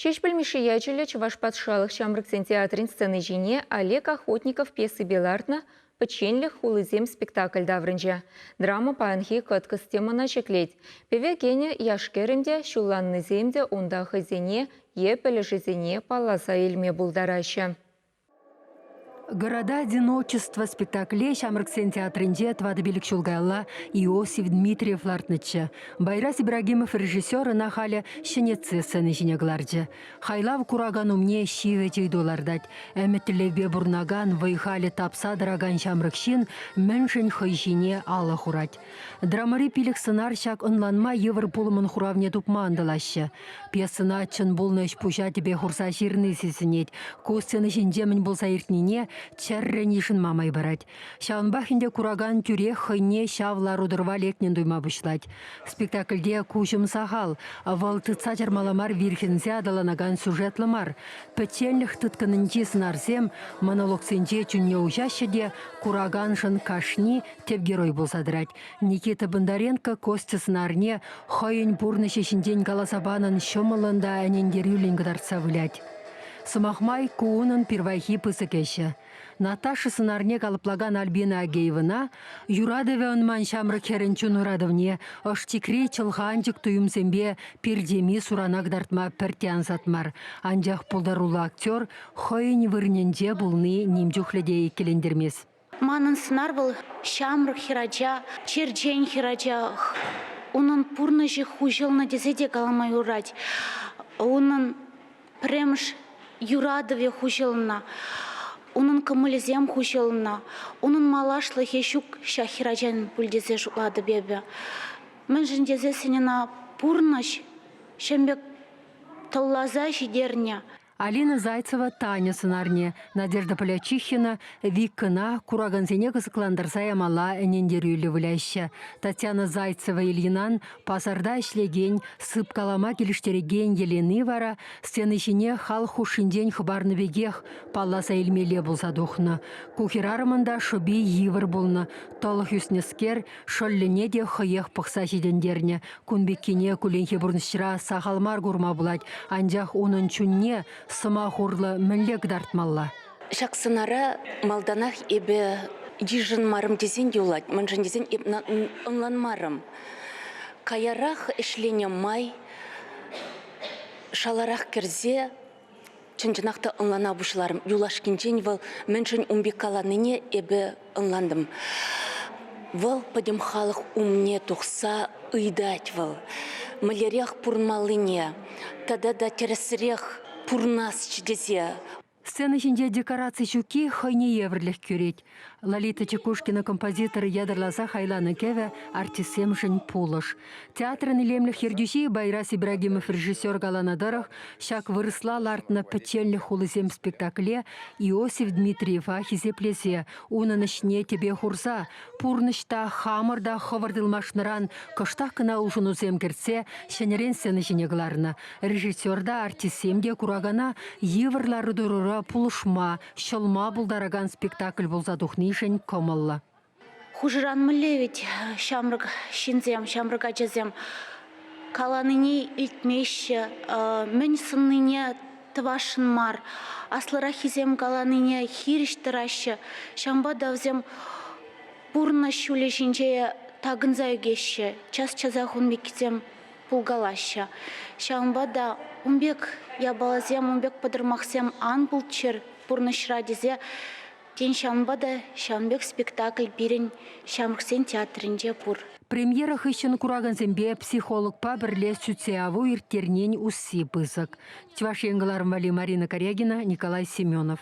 Ҫеҫпӗл Мишши ячӗллӗ Чӑваш патшалӑх ҫамрӑксен театрӗн сцени ҫине Олег Охотников пьесипе лартнӑ «Пӗчченлӗх хулисем» спектакль таврӑнчӗ. Драма паянхи кӑткӑс темӑна ҫӗклет. Пӗве кӗнӗ яш-кӗрӗм те, ҫулланнисем те унта хӑйсене е пӗлӗшӗсене палласа илме пултараҫҫӗ. «Города одиночества» спектакле Ҫамрӑксен театрӗнче тӑватӑ-пилӗк ҫул каялла Иосиф Дмитриев лартнӑччӗ. Байрас Ибрагимов режиссер ӑна халӗ ҫӗнетсе сцена ҫине кӑларчӗ. Хайлав куракан умне ҫивӗч ыйту лартать. Ӗмӗт-тӗллевпе пурӑнакан, вӑй-халӗ тапса тӑракан ҫамрӑк ҫын мӗншӗн хӑй ҫине алӑ хурать? Драмӑри пилӗк сӑнар ҫак ӑнланма йывӑр пулӑмӑн хуравне тупма ӑнтӑлаҫҫӗ. Пьесӑна чӑн пулнӑ ӗҫ-пуҫа тӗпе хурса ҫырни сисӗнет. Ку сцена ҫинче мӗн пулса иртнине чӗррӗн йышӑнма май парать. Ҫавӑнпах ӗнтӗ куракан тӳрех хӑйне ҫав лару-тӑрӑва лекнӗн туйма пуҫлать. Спектакльте куҫӑм сахал, вӑл тытса чармалла мар вирхӗнсе аталанакан сюжетлӑ мар. Пӗчченлӗх тыткӑнӗнчи сӑнарсем монологсенче чунне уҫаҫҫӗ те кураканшӑн кашни тӗп герой пулса тӑрать. Никита Бондаренко Костя сӑнарне хӑйӗн пурнӑҫӗ ҫинчен каласа панӑн ҫӑмӑллӑн та ӗнентерӳллӗн кӑтартса вылять. Сӑмах май, ку унӑн пирвайхи пысӑк ӗҫӗ. Наташа сӑнарне калӑплакан Альбина Агеевӑна юратӑвӗ ӑнман ҫамрӑк хӗрӗн чун ыратӑвне ӑш-чикри чӑлханчӑк туйӑмсемпе пирчеми сурана кӑтартма пӗртте ансат мар. Анчах пултаруллӑ актер хӑйӗн вырӑнӗнче пулни ним чухлӗ те иккӗлентермест. Манӑн сӑнар вӑл ҫамрӑк хӗрача, черчен хӗрача. Унӑн пурнӑҫӗ хуҫӑлнӑ тесе те калама юрать. Унӑн пӗрремӗш юратӑвӗ хуҫӑлнӑ, унӑн кӑмӑлӗсем хуҫӑлнӑ, унӑн малашлӑхӗ ҫук ҫак хӗрачан пуль тесе шутлатӑп эпӗ. Мӗншӗн тесессӗн ӑна пурнӑҫ ҫын пек тӑлласа ҫитернӗ. Алина Зайцева Таня сӑнарне, Надежда Полячихина Викӑна куракансене кӑсӑклантарса ямалла ӗнентерӳллӗ выляҫҫӗ. Татьяна Зайцева Ильинан пасарта ӗҫлекен, сыпкалама килӗштерекен Елени вара сцена ҫине халӑх хушшинчен хӑпарнӑ пекех палласа илмелле пулса тухнӑ. Ку хӗрарӑмӑн та шӑпи йывӑр пулнӑ. Тӑлӑх ӳснӗскер Шӑллӗне те хӑех пӑхса ҫитӗнтернӗ. Кун пеккине кулленхи пурнӑҫра сахал мар курма пулать, анчах унӑн чунне сӑмах урлӑ мӗнле кӑтартмалла? Ҫак сӑнара малтанах эпӗ йышӑнмарӑм тесен те юлать, мӗншӗн тесен эп ӑнланмарӑм. Каярах ӗҫленӗ май шаларах кӗрсе чӑн-чӑнах та ӑнлана пуҫларӑм. Юлашкинчен вӑл мӗншӗн ун пек каланине эпӗ ӑнлантӑм. Вӑл пӗтӗм халӑх умне тухса ыйтать вӑл. Мӗнлерех пурӑнмаллине тата та тӗрӗсрех пурӑнасчӗ тесе. Сцена ҫинче декораци ҫукки хӑйне евӗрлӗх кӳрет. Лолита Чекушкина композитор ятарласа хайланӑ кӗвӗ артистсемшӗн пулӑш. Театрӑн илемлӗх ертӳҫи Байрас Ибрагимов режиссер каланӑ тӑрӑх, ҫак вырӑсла лартнӑ «Пӗчченлӗх хулисем» спектакле Иосиф Дмитриева хисеплесе, унӑн ӗҫне тӗпе хурса, пурнӑҫ та, хамӑр та хӑвӑрт ылмашнӑран кӑштах кӑна улшӑнусем кӗртсе ҫӗнӗрен сцена ҫине кӑларнӑ. Режиссер та, артистсем те куракана йывӑр лару-тӑрура пулӑшма, ҫӑлма пултаракан спектакль пулса тухнишӗн кӑмӑллӑ. Хушӑран мӗнле вӗт ҫамрӑк ҫынсем, ҫамрӑк ачасем каланине илтмеҫҫӗ, мӗн сӑннине тӑвасшӑн мар, аслӑраххисем каланине хирӗҫ тӑраҫҫӗ. Ҫавӑнпа та вӗсем пурнӑҫ ҫулӗ ҫинче такӑнса ӳкеҫҫӗ, час-часах ун пеккисем пулкалаҫҫӗ. Ҫавӑнпа та ун пек япаласем, ун пек пӑтӑрмахсем ан пулччӑр пурнӑҫра тесе, тен, ҫавӑнпа та ҫавӑн пек спектакль пирӗн Ҫамрӑксен театрӗнче пур. Премьера хыҫҫӑн куракансемпе психологпа пӗрле сӳтсе-яву ирттернин усси пысӑк. Чӑваш Ен кӑларӑм валли Марина Карягина, Николай Семенов.